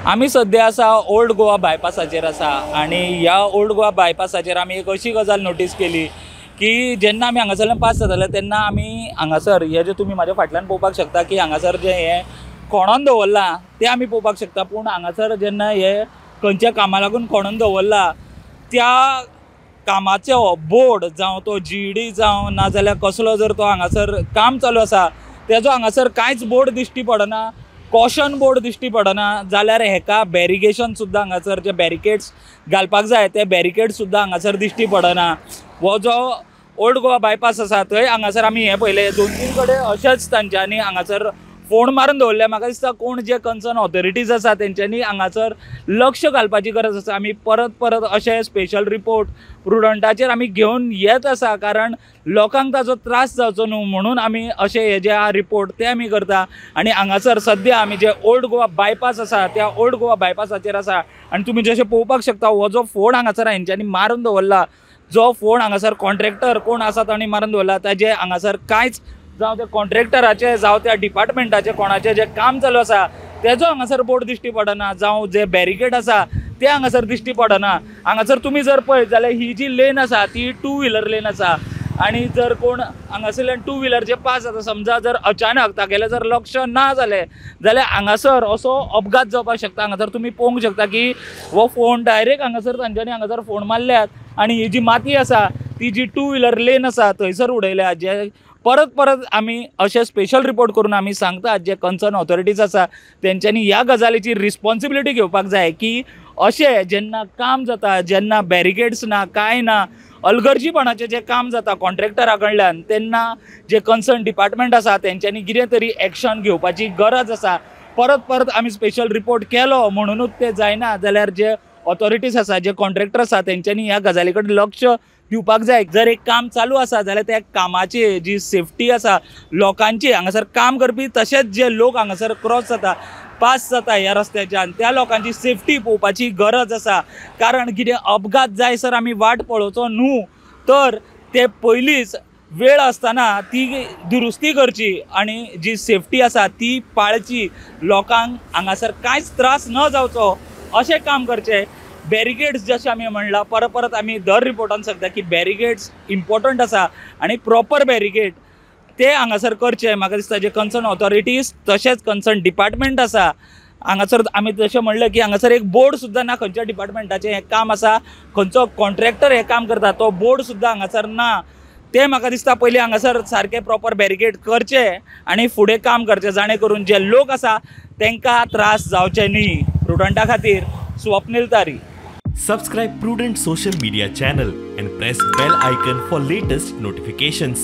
आमी सद्या आसा ओल्ड गोवा बायपासाचेर आसा आनी ह्या ओल्ड गोवा बायपासाचेर आमी एक अशी गजाल नोटीस केली की जेन्ना आमी हांगासरल्यान पास जाताले तेन्ना आमी हांगासर हे जे तुमी म्हाज्या फाटल्यान पळोवपाक शकता की हांगासर जें हें खणोन दवरलां तें आमी पळोवपाक शकता. पूण हांगासर जेन्ना हे खंयच्या कामा लागून खणोन दवरलां त्या कामाचो बोर्ड जावं तो जीईडी जावं नाजाल्यार कसलो जर तो हांगासर काम चालू आसा तेजो हांगासर कांयच बोर्ड दिश्टी पडना, कॉशन बोर्ड दिश्टी पडना. जाल्यार हेका बॅरिगेशन सुद्दां हांगासर जे बॅरिकेड्स घालपाक जाय ते बॅरिकेड सुद्दां हांगासर दिश्टी पडना. हो जो ओल्ड गोवा बायपास आसा थंय हांगासर आमी हें पळयलें 2-3 कडेन अशेंच तांच्यांनी हांगासर फोण मारून दवरले. म्हाका दिसता कोण जे कन्सर्न ऑथॉरिटीज आसा तेंच्यांनी हांगासर लक्ष घालपाची गरज आसा. आमी परत परत अशे स्पेशल रिपोर्ट प्रुडंटाचेर आमी घेवन येत आसा, कारण लोकांक ताजो त्रास जावचो न्हू म्हणून आमी अशे हे जे आहा रिपोर्ट ते आमी करता. आनी हांगासर सद्या आमी जे ओल्ड गोवा बायपास आसा त्या ओल्ड गोवा बायपासाचेर आसा आनी तुमी जशें पळोवपाक शकता हो जो फोण हांगासर हेंच्यांनी मारून दवरला, जो फोण हांगासर कॉन्ट्रॅक्टर कोण आसा तांणी मारून दवरला ताजे हांगासर कांयच जावं त्या कॉन्ट्रॅक्टराचे जावं त्या डिपार्टमेंटाचे कोणाचें जें काम चालू आसा तेजो हांगासर बोर्ड दिश्टी पडना, जावं जे बॅरिकेड आसा ते हांगासर दिश्टी पडना. हांगासर तुमी जर पळयत जाल्यार ही जी लेन आसा ती टू व्हिलर लेन आसा आनी जर कोण हांगासरल्यान टू व्हिलर जे पास जाता समजा जर अचानक तागेलें जर लक्ष ना जालें जाल्यार हांगासर असो अपघात जावपाक शकता. हांगासर तुमी पळोवंक शकता की हो फोण डायरेक्ट हांगासर तांच्यांनी हांगासर फोण मारल्यात आनी ही जी माती आसा ती जी टू व्हिलर लेन आसा थंयसर उडयल्या. जे परत परत आमी अशे स्पेशल रिपोर्ट करून आमी सांगतात जे कन्सर्न ऑथॉरिटीज आसा तेंच्यांनी ह्या गजालीची रिस्पॉन्सिबिलिटी घेवपाक जाय की अशें जेन्ना काम जाता जेन्ना बॅरिकेड्स ना कांय ना अलगर्जीपणाचें जें काम जाता कॉन्ट्रॅक्टरा कडल्यान तेन्ना जे कन्सर्न डिपार्टमेंट आसा तेंच्यांनी कितें तरी एक्शन घेवपाची गरज आसा. परत परत आमी स्पेशल रिपोर्ट केलो म्हणुनूच तें जायना जाल्यार जे ऑथॉरिटीज आसा जे कॉन्ट्रॅक्टर आसा तेंच्यांनी ह्या गजाली कडेन लक्ष दिवपाक जाय. जर एक काम चालू आसा जाल्यार त्या कामाची जी सेफ्टी आसा लोकांची हांगासर काम करपी तशेंच जे लोक हांगासर क्रॉस जाता पास जाता ह्या रस्त्याच्यान त्या लोकांची सेफ्टी पळोवपाची गरज आसा. कारण कितें अपघात जायसर आमी वाट पळोवचो न्हू, तर ते पयलींच वेळ आसतना ती दुरुस्ती करची आनी जी सेफ्टी आसा ती पाळची, लोकांक हांगासर कांयच त्रास न जावचो अशें काम करचें. बॅरिकेड्स जशें आमी म्हणलां परत परत आमी दर रिपोर्टान सांगता की बॅरिकेड्स इम्पॉर्टंट आसा आनी प्रॉपर बॅरिकेड ते हांगासर करचे. म्हाका दिसता जे कन्सर्न ऑथॉरिटीज तशेंच कन्सर्न डिपार्टमेंट आसा हांगासर आमी जशें म्हणलें की हांगासर एक बोर्ड सुद्दां ना खंयच्या डिपार्टमेंटाचें हें काम आसा, खंयचो कॉन्ट्रॅक्टर हें काम करता तो बोर्ड सुद्दां हांगासर ना. ते म्हाका दिसता पयलीं हांगासर सारकें प्रॉपर बॅरिकेड करचे आनी फुडें काम करचें जाणें करून जे लोक आसा तांकां त्रास जावचे न्ही. प्रुडंटा खातीर Swapnil Tari. Subscribe Prudent social media channel and press bell icon for latest notifications.